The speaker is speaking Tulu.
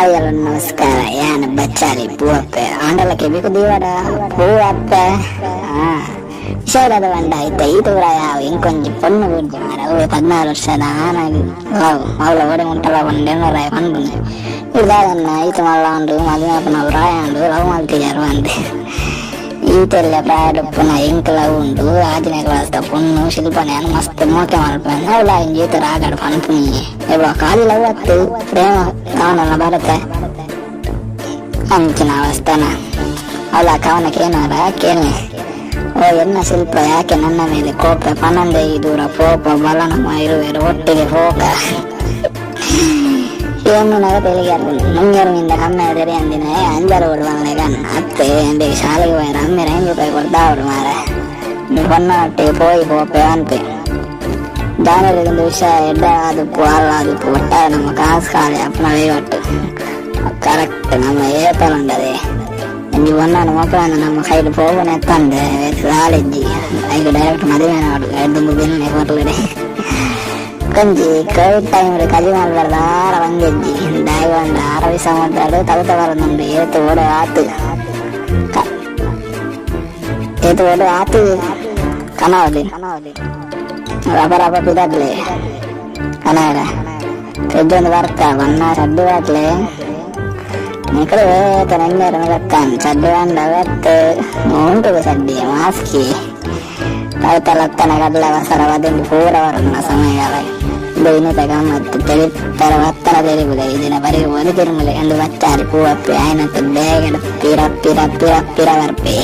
Hi hello ನಮಸ್ಕಾರ. ಯಾನ್ ಬಚ್ಚಾರಿ ಪೂವಪ್ಪೆ ಆಂಡಲ ಕೆಬಿಕು ದೀವಡ ಪೂವಪ್ಪೆ. ಹಾ ವಿಷಯದ ಬಂಡ ಇತ್ತ ಈ ತೂರ ಯಾವ ಇಂಕೊಂಜಿ ಪೊಣ್ಣು ಬೂರ್ಜಿ ಮಾರ. ಅವು 16 ವರ್ಷದ ಆನಾಗಿ ಲವ್ ಅವಳ ಓಡೆ ಮುಟ್ಟಲ ಪಂಡೆನರಾಯ ಪನ್ಪುನೆ. ಇದಾದನ್ನ ಈತ ಮಲ್ಲ ಉಂಡು, ಮದುವೆ ಆಪುನ ಪ್ರಾಯ ಉಂಡು, ಲವ್ ಮಲ್ತಿಜಾರು ಅಂದ್. ಈತೆಲ್ಲ ಪ್ರಾಯಡುಪ್ಪುನ ಎಂಕ್ ಲವ್ ಉಂಡು. 6ನೇ ಕ್ಲಾಸ್ ದ ಪೊಣ್ಣು ಶಿಲ್ಪನೆ ಮಸ್ತ್ ಮೋಕೆ ಮಲ್ಪುವೆ. ಅವಳ ಇಂಜಿ ಈತ ರಾಗಡ್ ಪನ್ಪುನಿ. ಎವ್ವ ಖಾಲಿ ಲವ್ ಅತ್ತು, ಪ್ರೇಮ ಕವನ ಬರತೆ ಅಂಚಿನ ಅವಸ್ಥಾನ. ಅವಳ ಕವನ ಕೇನಾರ ಕೇಳಿ. ಓ ಎನ್ನ ಶಿಲ್ಪ, ಯಾಕೆ ನನ್ನ ಮೇಲೆ ಕೋಪ? ಪನಂದೆ ಈ ದೂರ ಪೋಪ ಬಲ ನಮ್ಮ ಇರುವೆರು ಒಟ್ಟಿಗೆ ಹೋಗ. ಏನು ತೆಲಿಗೆ ಮುಂಜಾರು ಕಮ್ಮಿ ತೆರಿ ಅಂದಿನ ಅಂಜಾರು ಕೊಡುವ ಅತ್ತೆ. ಎಂದೇ ಶಾಲೆಗೆ ಹೋಯ್ರ ಅಮ್ಮೆರ 5 ರೂಪಾಯಿ ಕೊಡ್ತಾವಡು ಮಾರ. ಹೊನ್ನಾಟಿ ಪೋಯಿ ಪೋಪೆ ಅನ್ಪೆ. ದಾನರಿಗೆ ವಿಷಯ ಎಡ್ಡ ಆದುಪ್ಪು ಅಲ್ಲ ಆದುಪ್ಪು, ಒಟ್ಟಾರೆ ನಮ್ಮ ಕಾಸು ಖಾಲಿ ಅಪ್ಪನವೇ ಒಟ್ಟು ಕರೆಕ್ಟ್. ನಮ್ಮ ಏಪಲ್ ಉಂಡದೆ ಒಂಜಿ ಒನ್ನಾನು ಮೊಕ್ಕಳನ್ನು ನಮ್ಮ ಕೈಲಿ ಪೋವನೆ ಎತ್ತಂದೆ ಕಾಲೇಜಿ ಐಕ್ ಡೈರೆಕ್ಟ್ ಮದುವೆ ನಾಡು ಎಡ್ದು ಬೆನ್ನೆ ಕೊರ್ಲಡೆ. ಕಂಜಿ ಕೋವಿಡ್ ಟೈಮ್ ಕಲಿ ಮಲ್ಬಾರ್ದು. ಆರ ಬಂಗೆಜ್ಜಿ ದಾಯಗೊಂಡ ಅರವಿ ಸಮುದ್ರ ತಲುತ ಬರದುಂಡು. ಏತು ಓಡು ಆತು, ಏತು ಓಡು ಆತು. ಕನವಲಿ ರಬ ರಬ ಪಿದಾಗ್ಲೆ ಕನಾಡ ಪೆಜ್ಜೊಂದು ಬರ್ತ ಬಣ್ಣ ಚಡ್ಡಿ ಬಾಟ್ಲೆ ನಿಕಲು ವೇತ ನೆನ್ನೆರ ಮಿಲತ್ತಾನ್ ಚಡ್ಡಿ ಬಂಡ ವೆತ್ತು ಉಂಟು ಚಡ್ಡಿ ಮಾಸ್ಕಿ ತಲುತ ಲತ್ತನ ಕಡಲೆ ವಸರ ವದಿಂದು ಪೂರ ಬರುನ ಸಮಯಗಾಲ. ಇದು ಇನ್ನಿತ ಗಮ್ಮತ್ತು ತೆಲಿತರ ಬತ್ತನ ತೆರಿಬುಲೆ ಇದನ್ನ ಬರಿ ಒಲಿ ತಿರುಮಲೆ ಎಂದು ಬಚ್ಚಾರಿ ಪೂವಪ್ಪಿ ಆಯ್ನತ್ತು ಬೇಗಡ ಪಿರ ಪಿರ ಪಿರ ಪಿರ ಬರ್ಪೆ.